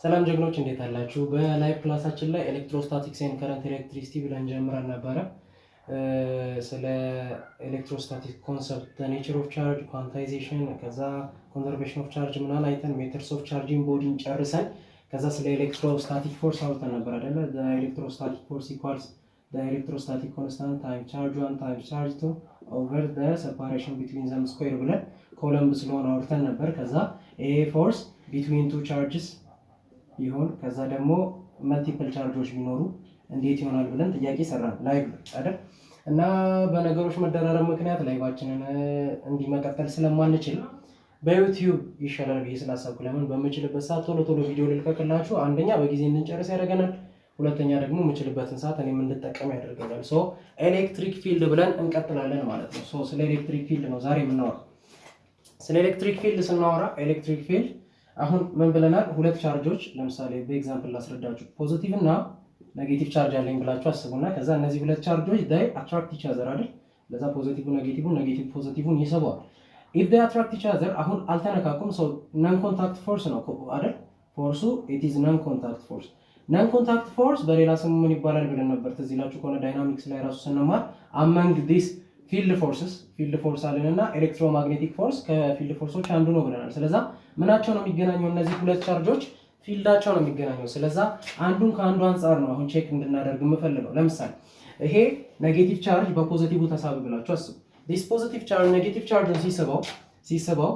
ሰላም ጀግኖች፣ እንዴት አላችሁ? በ live class ኣችን ላይ electrostatics and current electricity ብለን ጀምረን ነበረ። ስለ electrostatic concept፣ nature of charge፣ quantization፣ ከዛ conservation of charge ምናምን አይተን methods of charging body ን ጨርሰን ከዛ ስለ electrostatic force አውርተን ነበር አይደለ? Electrostatic force equals electrostatic constant times charge one times charge two over separation between them square ብለን Coulomb's law ን አውርተን ነበር። ከዛ ይሄ force between two charges ቢሆን፣ ከዛ ደግሞ multiple charge ኦች ቢኖሩ እንዴት ይሆናል ብለን ጥያቄ ሰራን live አይደል? እና በነገሮች መደራረብ ምክንያት live ኣችንን እንዲህ መቀጠል ስለማንችል በ YouTube ይሻላል ብዬ ስላሰብኩ፣ ለምን በምችልበት ሰዓት ቶሎ ቶሎ ቪዲዮ ልልቀቅላችሁ። አንደኛ በጊዜ እንድንጨርስ ያደርገናል፣ ሁለተኛ ደግሞ የምችልበትን ሰዓት እኔም እንድጠቀም ያደርገኛል። So electric field ብለን እንቀጥላለን ማለት ነው። So ስለ electric field ነው ዛሬ የምናወራው። ስለ electric field ስናወራ electric field አሁን ምን ብለናል? ሁለት charge ኦች ለምሳሌ በ example ላስረዳችሁ። Positive እና negative charge አለኝ ብላችሁ አስቡና ከዛ እነዚህ ሁለት charge ኦች they attract each other አይደል? ለዛ positive negative negative positive ን ይስበዋል። If they attract each other፣ አሁን አልተነካኩም። So non contact force ነው አይደል? Force ኡ it is non contact force። Non contact force በሌላ ስሙ ምን ይባላል ብለን ነበር? ትዝ ይላችሁ ከሆነ dynamics ላይ ራሱ ስንማር among this field forces፣ field force አለን እና electromagnetic force ከ field force ኦች አንዱ ነው ብለናል። ስለዛ ምናቸው ነው የሚገናኘው? እነዚህ ሁለት charge ኦች field ኣቸው ነው የሚገናኘው። ስለዛ አንዱን ከአንዱ አንጻር ነው አሁን check እንድናደርግ የምፈልገው። ለምሳሌ ይሄ negative charge በ positive ተሳብ ብላችሁ አስቡ። This positive charge negative charge ን ሲስበው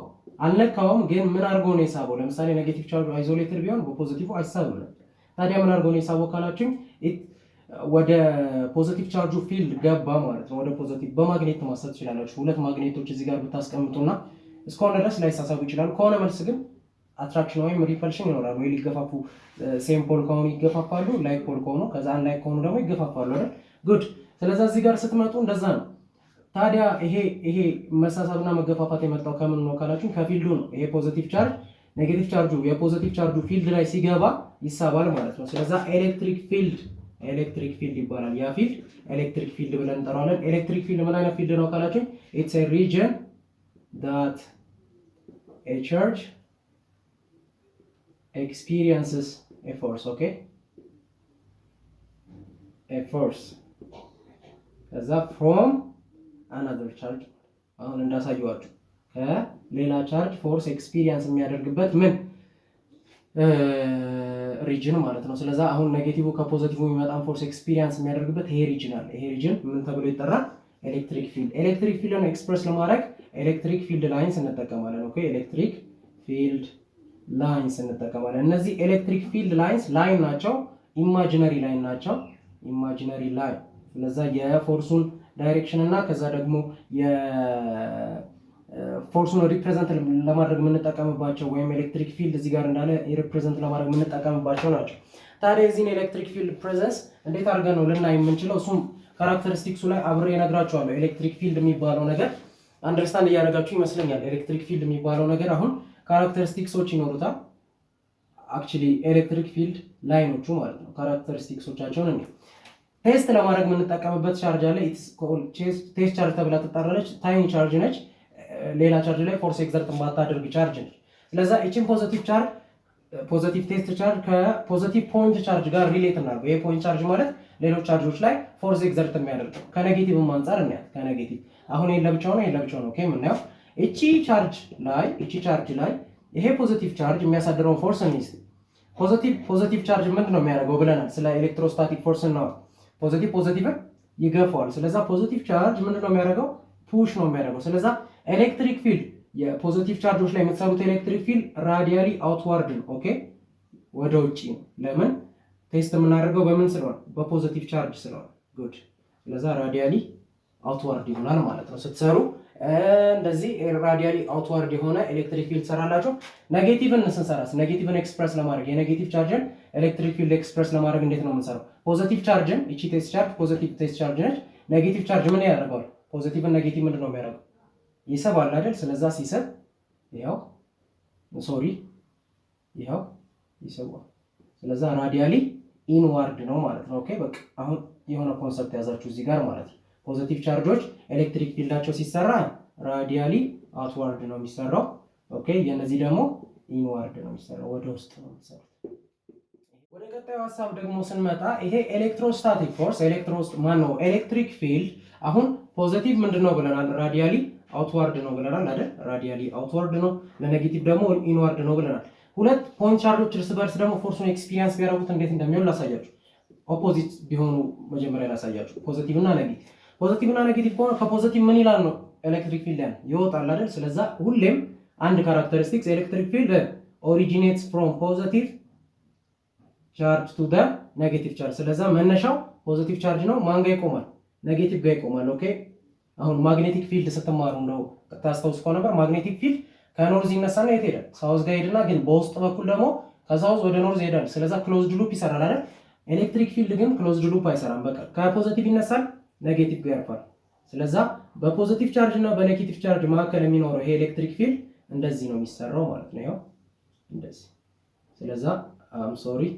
አልነካውም፣ ግን ምን አድርጎ ነው የሳበው? ለምሳሌ negative charge ኡ isolated ቢሆን በ positive አይሳብም ነበር። ታዲያ ምን አድርጎ ነው የሳበው ካላችሁኝ ወደ positive charge ኡ field ገባ ማለት ነው። ወደ positive በማግኔት ማሰብ ትችላላችሁ። ሁለት ማግኔቶች እዚህ ጋር ብታስቀምጡና እስከሆነ ድረስ ላይሳሳቡ ይችላሉ። ከሆነ መልስ ግን attraction ወይም repulsion ይኖራል። ወይ ሊገፋፉ፣ same pole ከሆኑ ይገፋፋሉ፣ like pole ከሆኑ፣ ከዛ unlike ከሆኑ ደግሞ ይገፋፋሉ አይደል? Good። ስለዚህ እዚህ ጋር ስትመጡ እንደዛ ነው። ታዲያ ይሄ መሳሳብና መገፋፋት የመጣው ከምን ነው ካላችሁ ከ field ኡ ነው። ይሄ positive charge negative charge ኡ የ positive charge ኡ field ላይ ሲገባ ይሳባል ማለት ነው። ስለዛ electric field ይባላል። ያ field electric field ብለን እንጠራዋለን። Electric field ምን አይነት field ነው ካላችሁ it's a region that a charge experiences a force, okay, a force ከዛ from another charge። አሁን እንዳሳየዋችሁ ከሌላ charge force experience የሚያደርግበት ምን region ማለት ነው። ስለዛ አሁን negative ከ positive የሚመጣን force experience የሚያደርግበት ይሄ region አለ። ይሄ region ምን ተብሎ ይጠራል? Electric field። Electric field ን express ለማድረግ electric field lines እንጠቀማለን። Okay, electric field lines እንጠቀማለን። እነዚህ electric field lines line ናቸው፣ imaginary line ናቸው። Imaginary line። ስለዛ የ force ኡን direction እና ከዛ ደግሞ የ force ኡን represent ለማድረግ የምንጠቀምባቸው ወይም electric field እዚህ ጋር እንዳለ represent ለማድረግ የምንጠቀምባቸው ናቸው። ታዲያ የዚህን electric field presence እንዴት አድርገን ነው ልናይ የምንችለው? እሱም characteristics ኡ ላይ አብሬ እነግራችኋለሁ። Electric field የሚባለው ነገር understand እያደረጋችሁ ይመስለኛል። Electric field የሚባለው ነገር አሁን characteristics ኦች ይኖሩታል። Actually electric field line ኦቹ ማለት ነው። Characteristics ኦቻቸውን እኔ test ለማድረግ የምንጠቀምበት charge አለ። Test charge ተብላ ትጠራለች። Tiny charge ነች። ሌላ charge ላይ force exert የማታደርግ charge ነች። ስለዛ ይችን positive charge፣ positive test charge ከ positive point charge ጋር relate እናድርገው። ይሄ point charge ማለት ሌሎች charge ኦች ላይ force exert የሚያደርግ ነው። ከ negative ም አንጻር እናያት። ከ negative አሁን ይሄን ለብቻው ነው፣ ይሄን ለብቻው ነው። Okay፣ የምናየው እቺ charge ላይ ይሄ positive charge የሚያሳድረውን force እንይዝ። Positive charge ምንድን ነው የሚያደርገው ብለናል። ስለ electrostatic force እናወራ። Positive positive ን ይገፋዋል። ስለዛ positive charge ምንድን ነው የሚያደርገው? Push ነው የሚያደርገው። ስለዛ electric field የ positive charge ኦች ላይ የምትሰሩት electric field radially outward ነው። Okay፣ ወደ ውጭ ነው። ለምን? Test የምናደርገው በምን ስለሆነ? በ positive charge ስለሆነ። Good። ስለዛ radially outward ይሆናል ማለት ነው። ስትሰሩ እንደዚህ radially outward የሆነ electric field ትሰራላችሁ። Negative ን ስንሰራስ፣ negative ን express ለማድረግ፣ የ negative charge ን electric field express ለማድረግ እንዴት ነው የምንሰራው? Positive charge ን፣ ይቺ test charge positive test charge ነች። Negative charge ምን ያደርገዋል? Positive ን negative ምንድን ነው የሚያደርገው? ይስባል አይደል? ስለዛ ሲስብ ይኸው፣ sorry፣ ይኸው ይስባል። ስለዛ radially inward ነው ማለት ነው። Okay፣ በቃ አሁን የሆነ concept ያዛችሁ እዚህ ጋር ማለት ነው። Positive charge ኦች electric field ኣቸው ሲሰራ radially outward ነው የሚሰራው። Okay፣ የነዚህ ደግሞ inward ነው የሚሰራው፣ ወደ ውስጥ ነው የሚሰሩት። ቀጣዩ ሀሳብ ደግሞ ስንመጣ ይሄ electrostatic force electro ማን ነው electric field አሁን positive ምንድን ነው ብለናል? Radially outward ነው ብለናል አይደል? Radially outward ነው። ለ negative ደግሞ inward ነው ብለናል። ሁለት point charge ኦች እርስ በርስ ደግሞ force ኡን experience ቢያደርጉት እንዴት እንደሚሆን ላሳያችሁ። Opposite ቢሆኑ መጀመሪያ ላሳያችሁ። Positive እና negative። Positive እና negative ከሆነ ከ positive ምን ይላል ነው electric field ያን ይወጣል አይደል? ስለዛ ሁሌም አንድ characteristics electric field originates from positive charge to the negative charge። ስለዛ መነሻው positive charge ነው። ማን ጋር ይቆማል? Negative ጋር ይቆማል። Okay፣ አሁን magnetic field ስትማሩ እንደው ታስታውስ ከሆነ ነበር magnetic field ከ north ይነሳና የት ሄዳል? South ጋር ሄድና ግን በውስጥ በኩል ደግሞ ከ south ወደ north ይሄዳል። ስለዛ closed loop ይሰራል አይደል? Electric field ግን closed loop አይሰራም። በቃ ከ positive ይነሳል፣ negative ጋር ያርፋል። ስለዛ በ positive charge እና በ negative charge መካከል የሚኖረው ይሄ electric field እንደዚህ ነው የሚሰራው ማለት ነው። ይኸው እንደዚህ። ስለዛ I'm sorry፣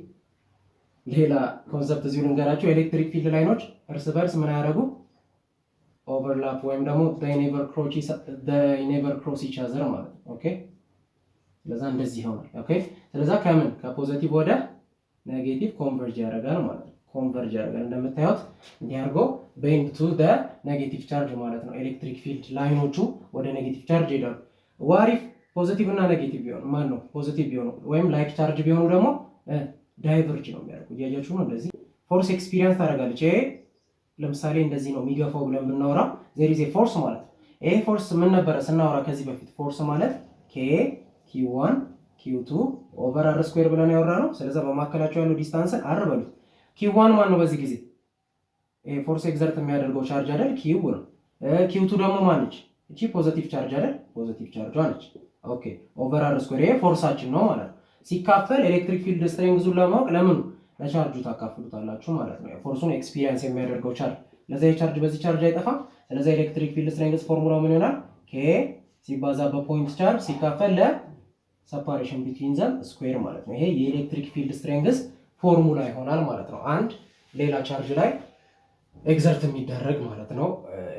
ሌላ concept እዚሁ ልንገራችሁ። Electric field line ኦች እርስ በርስ ምን አያደርጉ? Overlap ወይም ደግሞ never cross each other ማለት ነው። Okay፣ ስለዛ እንደዚህ ይሆናል። Okay፣ ስለዛ ከምን ከ positive ወደ negative converge ያደርጋል ማለት ነው። Converge ያደርጋል፣ እንደምታዩት እንዲህ አድርጎ bend to the negative charge ማለት ነው። Electric field line ኦቹ ወደ negative charge ይሄዳሉ። What if positive እና negative ቢሆኑ፣ ማን ነው positive ቢሆኑ ወይም like charge ቢሆኑ ደግሞ diverge ነው የሚያደርጉ። እያያችሁ ነው። እንደዚህ force experience ታደርጋለች። ይሄ ለምሳሌ እንደዚህ ነው የሚገፋው ብለን ብናወራ there is force ማለት ነው። ይሄ force ምን ነበረ ስናወራ ከዚህ በፊት? Force ማለት K Q one Q two over R square ብለን ያወራነው። ስለዚ በመካከላቸው ያለው distance ን R በሉት። Q one ማን ነው በዚህ ጊዜ? ይሄ force exert የሚያደርገው charge አይደል? Q ነው። Q two ደግሞ ማነች? እቺ positive charge አይደል? Positive charge ነች። Okay፣ over R square ይሄ force ኣችን ነው ማለት ነው። ሲካፈል electric field strength ኡን ለማወቅ ለምኑ ለቻርጁ ታካፍሉታላችሁ ማለት ነው። Force ኡን experience የሚያደርገው charge፣ ለዛ የ charge በዚህ charge አይጠፋም። ስለዚ electric field strength formula ው ምን ይሆናል? K ሲባዛ በ point charge ሲካፈል ለ separation between them square ማለት ነው። ይሄ የ electric field strength formula ይሆናል ማለት ነው። አንድ ሌላ charge ላይ exert የሚደረግ ማለት ነው።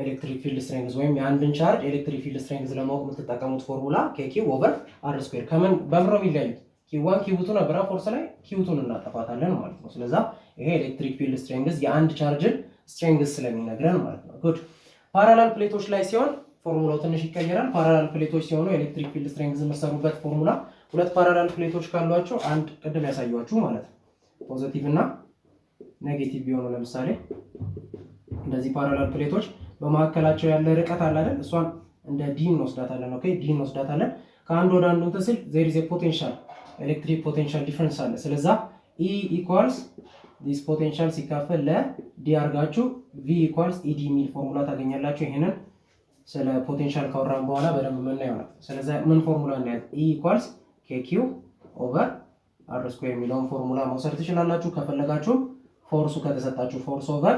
Electric field strength ወይም የአንድን charge electric field strength ለማወቅ የምትጠቀሙት formula KQ over R square። ከምን በምን ነው የሚለያዩት? Q one Q two ነበረ force ላይ፣ Q two ን እናጠፋታለን ማለት ነው። ስለዛ ይሄ electric field strength የአንድ charge ን strength ስለሚነግረን ማለት ነው። Good። Parallel plate ኦች ላይ ሲሆን ፎርሙላው ትንሽ ይቀየራል። Parallel plate ኦች ሲሆኑ electric field strength የምትሰሩበት ፎርሙላ ሁለት parallel plate ኦች ካሏቸው አንድ ቅድም ያሳየኋችሁ ማለት ነው፣ positive እና negative ቢሆኑ፣ ለምሳሌ እንደዚህ parallel plate ኦች በመካከላቸው ያለ ርቀት አለ አይደል? እሷን እንደ d እንወስዳታለን። Okay፣ d እንወስዳታለን። ከአንዱ ወደ አንዱ እንትን ሲል there is potential electric potential difference አለ። ስለዛ E equals this potential ሲካፈል ለ d አድርጋችሁ V equals ED የሚል ፎርሙላ ታገኛላችሁ። ይህንን ስለ potential ካወራን በኋላ በደንብ የምናየው ይሆናል። ስለዛ ምን ፎርሙላ እናያዝ? E equals KQ over R square የሚለውን ፎርሙላ መውሰድ ትችላላችሁ። ከፈለጋችሁ force ኡ ከተሰጣችሁ force over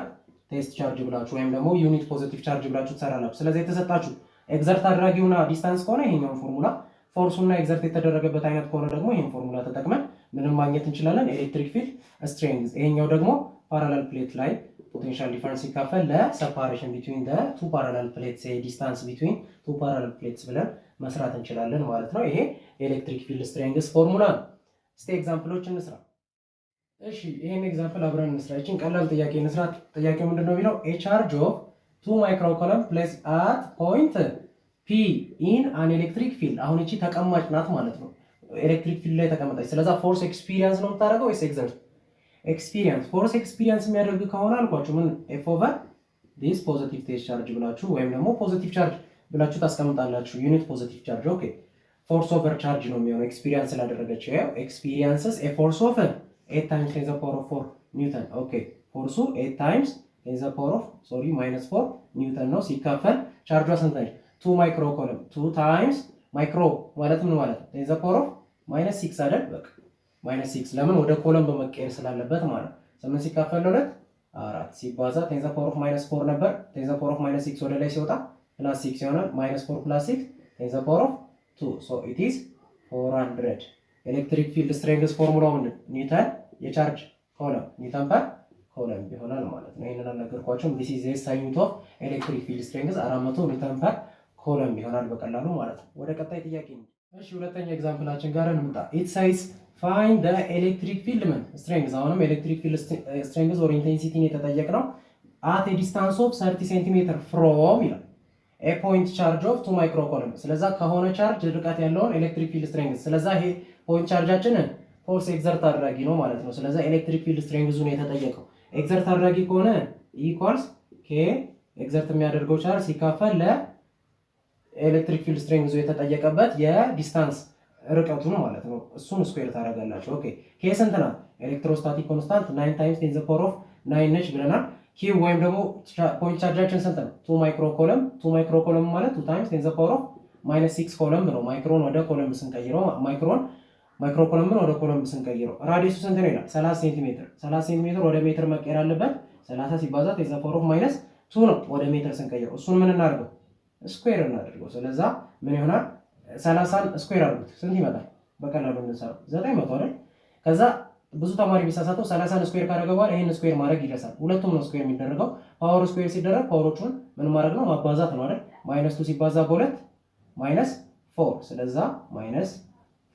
test charge ብላችሁ ወይም ደግሞ unit positive charge ብላችሁ ትሰራላችሁ። ስለዚህ የተሰጣችሁ exert አድራጊውና distance ከሆነ ይሄኛውን formula፣ force ኡና exert የተደረገበት አይነት ከሆነ ደግሞ ይሄን ፎርሙላ ተጠቅመን ምንም ማግኘት እንችላለን? Electric field strength። ይሄኛው ደግሞ parallel plate ላይ potential difference ሲካፈል ለ separation between two parallel plates፣ distance between two parallel plates ብለን መስራት እንችላለን ማለት ነው። ይሄ electric field strength formula ነው። እስቲ example ኦች እንስራ። እሺ፣ ይሄን example አብረን እንስራ። ይችን ቀላል ጥያቄ እንስራት። ጥያቄው ምንድን ነው የሚለው? A charge of 2 microcoulomb placed at point P in an electric field። አሁን እቺ ተቀማጭ ናት ማለት ነው። Electric field ላይ ተቀመጠች። ስለዛ force experience ነው የምታደርገው ወይስ exert? Experience። Force experience የሚያደርግ ከሆነ አልኳችሁ ምን F over this positive test charge ብላችሁ ወይም ደግሞ positive charge ብላችሁ ታስቀምጣላችሁ። Unit positive charge፣ okay። Force over charge ነው የሚሆነው experience ስላደረገች። ይኸው experiences a force of 8 times 10 the power of 4 newton። Okay፣ force ኡ 8 times 10 the power of, sorry, minus 4 ኒውተን ነው፣ ሲካፈል charge ኧ ስንት ነች? 2 micro coulomb። 2 times micro ማለት ምን ማለት ነው? 10 the power of minus 6 አይደል? በቃ minus 6፣ ለምን ወደ coulomb በመቀየር ስላለበት ማለት ነው። 8 ሲካፈል ለሁለት አራት ሲባዛ 10 the power of minus 4 ነበር። 10 the power of minus 6 ወደ ላይ ሲወጣ plus 6 ይሆናል። Minus 4 plus 6, 10 the power of 2, so it is 400። Electric field strength formula ው ምንድን? Newton የ charge coulomb፣ newton per coulomb ይሆናል ማለት ነው። ይህንን አልነገርኳችሁም። This is SI unit of electric field strength፣ 400 newton per coulomb ይሆናል በቀላሉ ማለት ነው። ወደ ቀጣይ ጥያቄ ነው። እሺ፣ ሁለተኛ example ኣችን ጋር እንምጣ። It says Find electric field ምን strength። አሁንም electric field strength or intensity ን የተጠየቅነው at distance of 30 ሴንቲሜትር from ይላል a point charge of 2 micro coulomb። ስለዛ ከሆነ charge ርቀት ያለውን electric field strength። ስለዛ ይሄ point charge ኣችን force exert አድራጊ ነው ማለት ነው። ስለዛ electric field strength ኡን የተጠየቀው exert አድራጊ ከሆነ equals K exert የሚያደርገው charge ሲካፈል ለ electric field strength ኡ የተጠየቀበት የ distance ርቀቱን ማለት ነው። እሱን square ታደርጋላችሁ። Okay, K ስንት ናት? Electrostatic constant 9 times 10 the power of 9 ነች ብለናል። Q ወይም ደግሞ point charge ኣችን ስንት ነው? 2 micro coulomb። 2 micro coulomb ማለት 2 times 10 the power of minus 6 coulomb ነው። Micro ን ወደ coulomb ስንቀይረው፣ micro coulomb ን ወደ coulomb ስንቀይረው radius ኡ ስንት ነው ይላል? 30 ሴንቲሜትር። 30 ሴንቲሜትር ወደ ሜትር መቀየር አለበት። 30 ሲባዛ 10 the power of minus 2 ነው ወደ ሜትር ስንቀይረው። እሱን ምን እናድርገው? Square እናድርገው። ስለዛ ምን ይሆናል? 30ን square አድርጉት፣ ስንት ይመጣል? በቀላሉ እንሰራው፣ 900 አይደል? ከዛ ብዙ ተማሪ የሚሳሳተው 30ን square ካደረገ በኋላ ይሄን square ማድረግ ይረሳል። ሁለቱም ነው square የሚደረገው። Power square ሲደረግ power ኦቹን ምን ማድረግ ነው? ማባዛት ነው አይደል? Minus two ሲባዛ በሁለት minus four፣ ስለዛ minus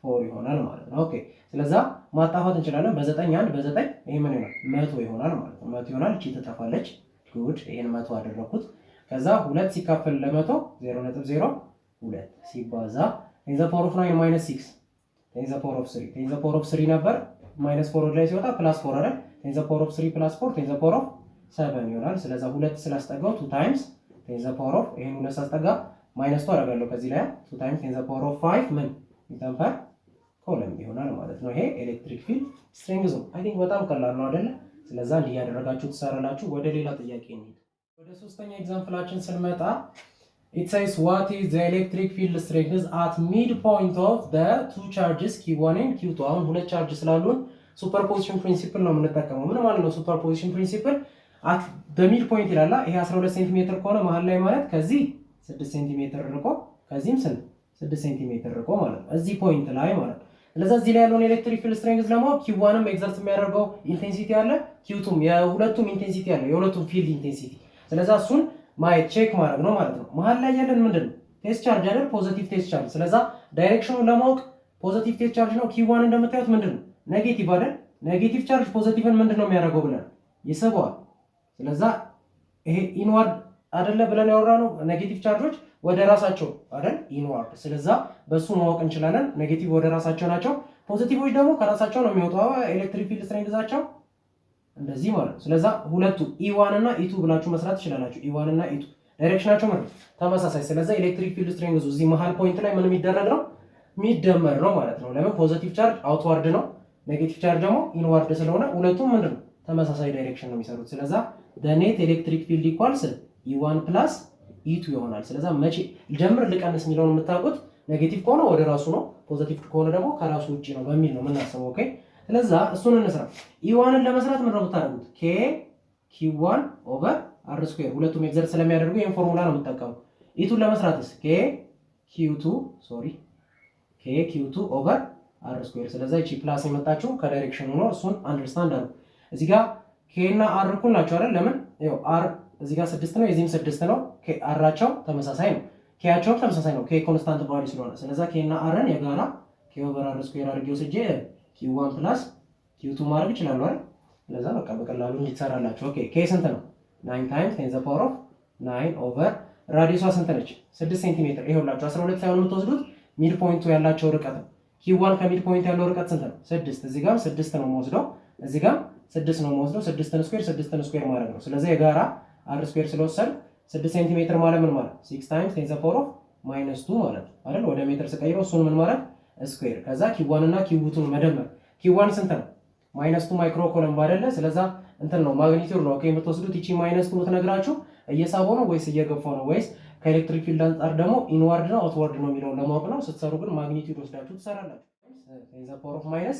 four ይሆናል ማለት ነው። Okay, ስለዛ ማጣፋት እንችላለን። በዘጠኝ አንድ በዘጠኝ ይሄ ምን ይሆናል? 100 ይሆናል ማለት ነው። 100 ይሆናል። እቺ ትጠፋለች። Good, ይሄን 100 አደረኩት። ከዛ ሁለት ሲካፈል ለ100 0.02 ሲባዛ 10 the power of nine minus six 10 the power of three፣ 10 the power of three ነበር፣ minus four ወደ ላይ ሲወጣ plus four አይደል? 10 the power of three plus four 10 the power of seven ይሆናል። ስለዛ ሁለት ስላስጠጋው two times 10 the power of፣ ይሄን ሁለት ሳስጠጋ minus two አደርጋለሁ ከዚህ ላይ፣ two times 10 the power of five ምን newton per coulomb ይሆናል ማለት ነው። ይሄ electric field strength ነው። I think በጣም ቀላል ነው አይደለ? ስለዛ እንዲህ እያደረጋችሁ ትሰራላችሁ። ወደ ሌላ ጥያቄ እንሂድ። ወደ ሶስተኛ example ኣችን ስንመጣ it says, what is the electric field strength at midpoint of the two charges Q1 and Q2። አሁን ሁለት charge ስላሉን superposition principle ነው የምንጠቀመው። ምን ማለት ነው superposition principle? At the midpoint ይላል። ይሄ 12 ሴንቲሜትር ከሆነ መሀል ላይ ማለት ከዚህ 6 ሴንቲሜትር ርቆ ከዚህም ስንት? 6 ሴንቲሜትር ርቆ ማለት ነው። እዚህ point ላይ ማለት ነው። ስለዚህ እዚህ ላይ ያለውን electric field strength ለማወቅ Q one ም exert የሚያደርገው intensity አለ፣ Q two ም የሁለቱም intensity አለ፣ የሁለቱም field intensity። ስለዚህ እሱን ማየት check ማድረግ ነው ማለት ነው። መሀል ላይ ያለን ምንድን ነው? Test charge አይደል? Positive test charge። ስለዛ direction ኑን ለማወቅ positive test charge ነው። Q one እንደምታዩት ምንድን ነው? Negative አይደል? Negative charge positive ን ምንድን ነው የሚያደርገው ብለን? ይስበዋል። ስለዛ ይሄ inward አይደለ ብለን ያወራነው? Negative charge ኦች ወደ ራሳቸው አይደል? Inward። ስለዛ በሱ ማወቅ እንችላለን። Negative ወደ ራሳቸው ናቸው። Positive ኦች ደግሞ ከራሳቸው ነው የሚወጣው electric field strength ኣቸው እንደዚህ ማለት ነው። ስለዛ ሁለቱ E one እና E two ብላችሁ መስራት ትችላላችሁ። E one እና E two direction ኣቸው ማለት ተመሳሳይ። ስለዛ electric field strength ኡ እዚህ መሀል point ላይ ምን የሚደረግ ነው? የሚደመር ነው ማለት ነው። ለምን? Positive charge outward ነው፣ negative charge ደግሞ inward ስለሆነ ሁለቱም ምንድን ነው? ተመሳሳይ direction ነው የሚሰሩት። ስለዛ net electric field equals E one plus E two ይሆናል። ስለዛ መቼ ልደምር ልቀንስ የሚለውን የምታውቁት negative ከሆነ ወደ ራሱ ነው፣ positive ከሆነ ደግሞ ከራሱ ውጭ ነው በሚል ነው የምናስበው። Okay, ስለዛ እሱን እንስራ። E one ን ለመስራት ምንድነው የምታደርጉት? K Q one over R square፣ ሁለቱም exert ስለሚያደርጉ ይህን ፎርሙላ ነው የምትጠቀሙ። E two ን ለመስራትስ K Q two, sorry, K Q two over R square። ስለዛ ይቺ plus የመጣችው ከ direction ኑ ነው። እሱን understand አድርጉ። እዚህ ጋር K እና R እኩል ናቸው አይደል? ለምን? ይኸው R እዚህ ጋር ስድስት ነው፣ የዚህም ስድስት ነው። R ኣቸው ተመሳሳይ ነው፣ K ያቸውም ተመሳሳይ ነው። K constant value ስለሆነ ስለዛ K እና R ን የጋራ K over R square አድርጌ ወስጄ Q one plus Q two ማድረግ ይችላሉ አይደል? ስለዛ በቃ በቀላሉ እንዲሰራላችሁ። Okay, K ስንት ነው? Nine times 10 the power of nine over radius ኧ ስንት ነች? 6 ሴንቲሜትር። ይኸውላችሁ 12 ሳይሆን የምትወስዱት midpoint ኡ ያላቸው ርቀት ነው። Q one ከ midpoint ያለው ርቀት ስንት ነው? ስድስት። እዚህ ጋርም ስድስት ነው የምወስደው፣ እዚህ ጋርም ስድስት ነው የምወስደው። ስድስትን square ስድስትን square ማድረግ ነው። ስለዚህ የጋራ R square ስለወሰድ 6 ሴንቲሜትር ማለት ምን ማለት? Six times 10 the power of minus two ማለት አይደል? ወደ ሜትር ስቀይረው እሱን ምን ማለት? Square። ከዛ Q one እና Q two ን መደመር። Q one ስንት ነው? Minus two micro coulomb አይደለ? ስለዛ እንትን ነው፣ magnitude ነው። Okay, የምትወስዱት ይቺ minus two የምትነግራችሁ እየሳበው ነው ወይስ እየገፋው ነው ወይስ ከ electric field አንጻር ደግሞ inward ነው outward ነው የሚለውን ለማወቅ ነው። ስትሰሩ ግን magnitude ወስዳችሁ ትሰራላችሁ። The power of minus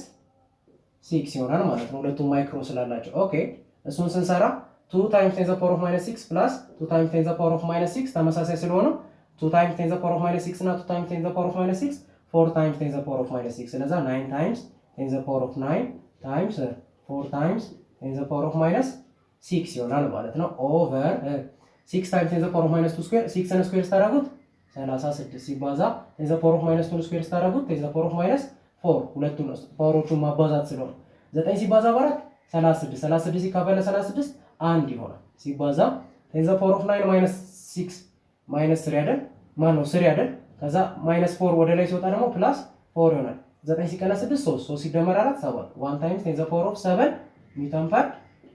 six ይሆናል ማለት ነው፣ ሁለቱም micro ስላላቸው። Okay, እሱን ስንሰራ two times 10 the power of minus six plus two times 10 the power of minus six ተመሳሳይ ስለሆኑ two times 10 the power of minus six እና two times 10 the power of minus six four times 10 the power of minus six። ስለዛ nine times 10 the power of nine times four times 10 the power of minus six ይሆናል ማለት ነው። Over six times 10 the power of minus two square፣ six ን square ስታደርጉት 36 ሲባዛ 10 the power of minus two ን square ስታደርጉት 10 the power of minus four ሁለቱን power ኦቹን ማባዛት ስለሆነ ዘጠኝ ሲባዛ በአራት 36፣ 36 ሲካፈል ለ36 አንድ ይሆናል። ሲባዛ 10 the power of 9 minus 6 minus 3 አይደል? ማን ነው 3 አይደል? ከዛ minus 4 ወደ ላይ ሲወጣ ደግሞ plus 4 ይሆናል። 9 ሲቀነስ 6 3፣ 3 ሲደመር 4 7፣ 1 times 10 the power of 7 newton per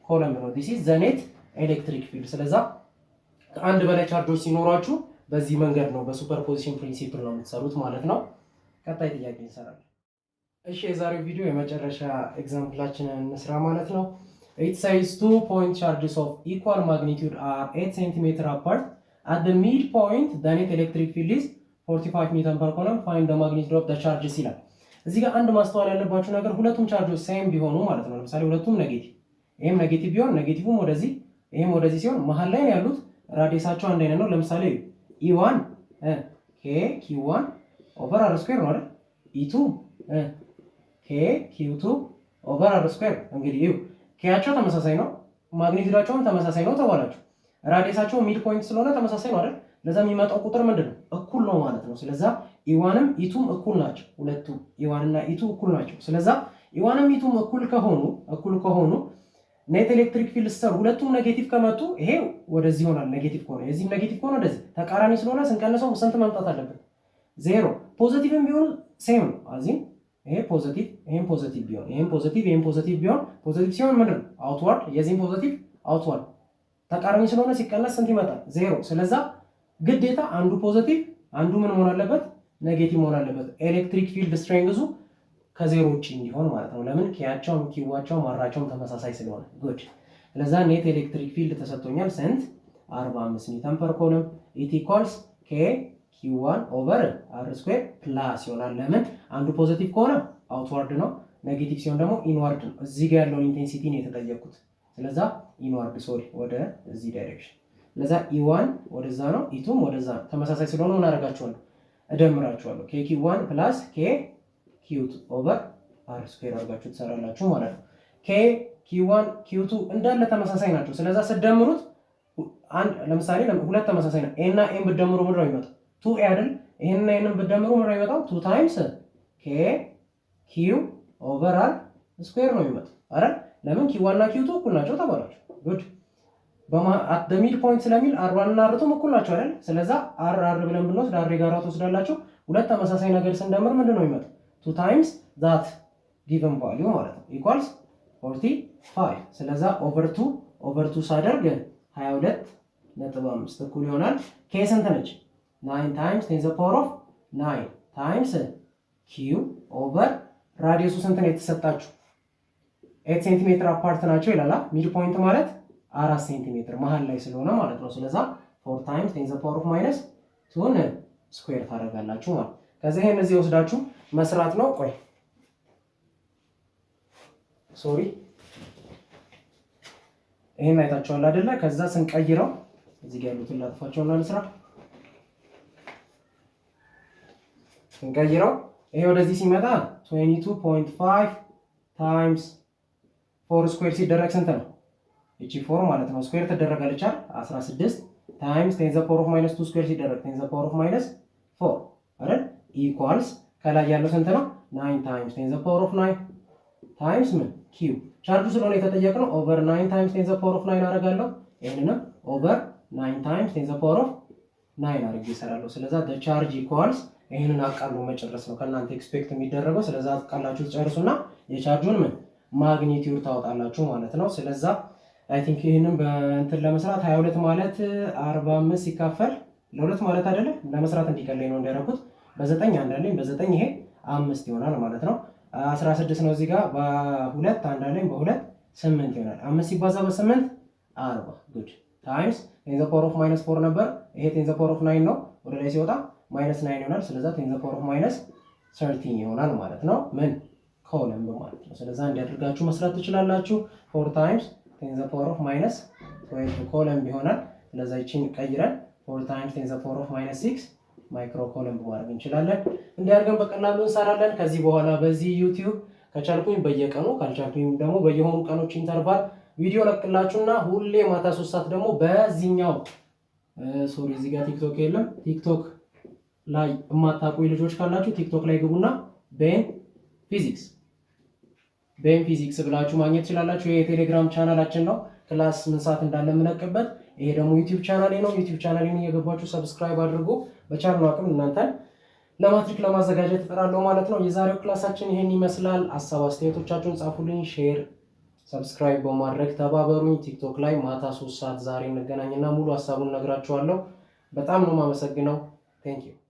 coulomb ነው። This is the net electric field። ስለዛ ከአንድ በላይ ቻርጆች ሲኖሯችሁ በዚህ መንገድ ነው፣ በ superposition principle ነው የምትሰሩት ማለት ነው። ቀጣይ ጥያቄ እንሰራለን። እሺ፣ የዛሬው ቪዲዮ የመጨረሻ example ኣችንን እንስራ ማለት ነው። It says two point charges of equal magnitude are 8 centimeter apart. At the midpoint, the net electric field is 45 newton per coulomb. Find the magnitude of the charges ይላል። እዚህ ጋር አንድ ማስተዋል ያለባችሁ ነገር ሁለቱም ቻርጆች same ቢሆኑ ማለት ነው። ለምሳሌ ሁለቱም negative፣ ይሄም negative ቢሆን negative ም ወደዚህ ይሄም ወደዚህ ሲሆን መሀል ላይ ያሉት radius ኣቸው አንድ አይነት ነው። ለምሳሌ E one K Q one over R square ነው አይደል? E two K Q two over R square። እንግዲህ ይኸው K ያቸው ተመሳሳይ ነው፣ magnitude ኣቸውም ተመሳሳይ ነው ተባላችሁ። Radius ኣቸው midpoint ስለሆነ ተመሳሳይ ነው አይደል? ለዛ የሚመጣው ቁጥር ምንድን ነው? እኩል ነው ማለት ነው። ስለዛ ኢዋንም ኢቱም እኩል ናቸው። ሁለቱ E one እና E two እኩል ናቸው። ስለዛ ኢዋንም ኢቱም እኩል ከሆኑ net electric field ስትሰሩ ሁለቱም negative ከመጡ ይሄ ወደዚህ ይሆናል። Negative ከሆነ፣ የዚህም negative ከሆነ ወደዚህ ተቃራኒ ስለሆነ ስንቀንሰው ስንት መምጣት አለበት? ዜሮ። Positive ም ቢሆኑ same ነው። እዚህም ይሄ positive፣ ይሄም positive ቢሆን፣ ይሄም positive፣ ይሄም positive ቢሆን፣ positive ሲሆን ምንድን ነው? Outward። የዚህም positive outward፣ ተቃራኒ ስለሆነ ሲቀነስ ስንት ይመጣል? ዜሮ። ስለዛ ግዴታ አንዱ positive አንዱ ምን መሆን አለበት? Negative መሆን አለበት። Electric field strength ኡ ከዜሮ ውጭ እንዲሆን ማለት ነው። ለምን? K ያቸውም Q ዋቸውም R ኣቸውም ተመሳሳይ ስለሆነ። Good። ስለዛ net electric field ተሰጥቶኛል። ስንት? 45 newton per coulomb። It equals K Q one over R square plus ይሆናል። ለምን? አንዱ positive ከሆነ outward ነው፣ negative ሲሆን ደግሞ inward ነው። እዚህ ጋር ያለውን intensity ነው የተጠየቅኩት። ስለዛ inward፣ sorry፣ ወደ እዚህ direction። ለዛ E one ወደዛ ነው፣ E two ም ወደዛ ነው። ተመሳሳይ ስለሆነ ምን አደርጋቸዋለሁ? እደምራቸዋለሁ። K Q one plus K Q two over R square አድርጋችሁ ትሰራላችሁ ማለት ነው። K Q one Q two እንዳለ ተመሳሳይ ናቸው። ስለዛ ስትደምሩት አንድ፣ ለምሳሌ ሁለት ተመሳሳይ ነው። A እና A ን ብትደምሩ ምንድን ነው የሚመጣው? Two A አይደል? ይሄንና ይሄንን ብትደምሩ ምንድን ነው የሚመጣው? Two times K Q over R square ነው የሚመጣው አይደል? ለምን? Q one እና Q two እኩል ናቸው ተባላችሁ። Good። At midpoint ስለሚል R one እና R two ም እኩል ናቸው አይደል? ስለዛ R R ብለን ብንወስድ R የጋራ ትወስዳላችሁ። ሁለት ተመሳሳይ ነገር ስንደምር ምንድን ነው የሚመጣው? Two times that given value ማለት ነው፣ equals 45። ስለዛ over two over two ሳደርግ 22.5 እኩል ይሆናል። K ስንት ነች? 9 times 10 the power of 9 times Q over radius ኡ ስንት ነው የተሰጣችሁ? 8 ሴንቲሜትር apart ናቸው ይላል። Midpoint ማለት 4 ሴንቲሜትር መሀል ላይ ስለሆነ ማለት ነው። ስለዛ 4 times 10 the power of minus two ን square ታደርጋላችሁ ማለት። ከዚህ ይሄን እዚህ ወስዳችሁ መስራት ነው። ቆይ፣ sorry፣ ይሄን አይታችኋል አይደለ? ከዛ ስንቀይረው እዚህ ጋር ያሉትን ላጥፋቸውና ልስራ። ስንቀይረው ይሄ ወደዚህ ሲመጣ 22.5 times 4 square ሲደረግ ስንት ነው? እቺ four ማለት ነው square ትደረጋለች አይደል? 16 times 10 the power of minus 2 square ሲደረግ 10 the power of minus 4 አይደል? Equals ከላይ ያለው ስንት ነው? 9 times 10 the power of 9 times ምን? Q። Charge ኡ ስለሆነ የተጠየቅነው over 9 times 10 the power of 9 አደርጋለሁ። ይህንንም over 9 times 10 the power of 9 አድርጌ እሰራለሁ። ስለዛ charge equals ይህንን አቃሎ መጨረስ ነው ከእናንተ expect የሚደረገው። ስለዛ አቃላችሁ ትጨርሱና የ charge ኡን ምን magnitude ታወጣላችሁ ማለት ነው። ስለዛ I think ይህንን በእንትን ለመስራት 22 ማለት 45 ሲካፈል ለሁለት ማለት አይደለ? ለመስራት እንዲቀለኝ ነው እንዲያደረኩት። በዘጠኝ አንድ አለኝ፣ በዘጠኝ ይሄ አምስት ይሆናል ማለት ነው። 16 ነው፣ እዚህ ጋር በሁለት አንድ አለኝ፣ በሁለት ስምንት ይሆናል። አምስት ሲባዛ በስምንት 40። Good። Times 10 the power of minus four ነበር። ይሄ 10 the power of nine ነው። ወደ ላይ ሲወጣ minus nine ይሆናል። ስለዛ 10 the power of minus 13 ይሆናል ማለት ነው። ምን coulomb ማለት ነው። ስለዛ እንዲያደርጋችሁ መስራት ትችላላችሁ። Four times 10 the power of minus 12 coulomb ይሆናል። ስለዛ ይቺን ቀይረን four times 10 the power of minus six micro coulomb ማድረግ እንችላለን። እንዲያደርገን በቀላሉ እንሰራለን። ከዚህ በኋላ በዚህ YouTube ከቻልኩኝ በየቀኑ፣ ካልቻልኩኝ ደግሞ በየሆኑ ቀኖች interval ቪዲዮ ለቅላችሁና ሁሌ ማታ 3 ሰዓት ደግሞ በዚህኛው፣ sorry፣ እዚህ ጋር TikTok የለም። TikTok ላይ የማታውቁ ልጆች ካላችሁ TikTok ላይ ግቡና ቤን ፊዚክስ፣ ቤን ፊዚክስ ብላችሁ ማግኘት ትችላላችሁ። ይሄ የቴሌግራም ቻናላችን ነው፣ class ምን ሰዓት እንዳለ የምለቅበት። ይሄ ደግሞ ዩቲዩብ ቻናሌ ነው። ዩቲዩብ ቻናሌን እየገባችሁ subscribe አድርጉ። በቻልነው አቅም እናንተን ለማትሪክ ለማዘጋጀት እጥራለሁ ማለት ነው። የዛሬው class ኣችን ይሄን ይመስላል። ሀሳብ አስተያየቶቻችሁን ጻፉልኝ። Share፣ subscribe በማድረግ ተባበሩኝ። ቲክቶክ ላይ ማታ 3 ሰዓት ዛሬ እንገናኝና ሙሉ ሀሳቡን እነግራችኋለሁ። በጣም ነው የማመሰግነው። Thank you.